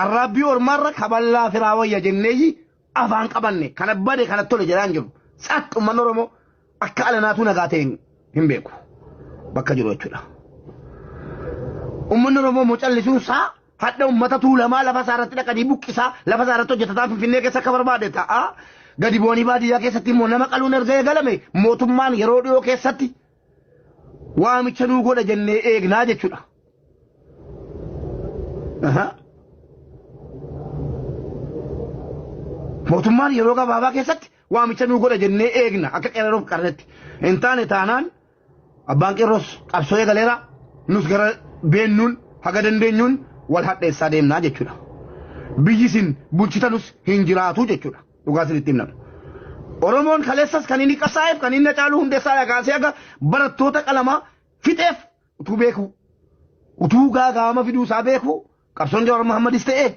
Arraabbii ormaarra kaballaa firaa wayya jenneeyyi afaan qabanne kana bade kana tole jedhaan jiru. Satt uummanni Oromoo akka alanaatuu nagaa ta'e hin beeku. Bakka jiru jechuudha. Uummanni Oromoo immoo callisuun isaa hadha uummata tuulamaa lafa isaa irratti dhaqanii buqqisaa lafa isaa irratti hojjetataa Finfinnee keessa akka barbaade ta'a. Gadi bu'anii baadiyyaa keessatti immoo nama qaluun erga eegalame mootummaan yeroo dhiyoo keessatti waamicha nuu godha jennee eegnaa jechuudha. Aha. Mootummaan yeroo gabaabaa keessatti waamicha nuu godha jennee eegna akka qeerroof qarreetti. Hin taane taanaan abbaan qeerroos qabsoo eegaleera nus gara beennuun haga dandeenyuun wal hadheessaa deemnaa jechuudha. Biyyi isin bulchitanus hin jiraatu jechuudha. Dhugaa isinitti himna. Oromoon kaleessas kan inni qabsaa'eef kan inni Hacaaluu Hundeessaa kaasee haga barattoota qalamaa fixeef utuu beekuu utuu gaagaama fiduu isaa beekuu qabsoon Jawaar Mohammadis ta'e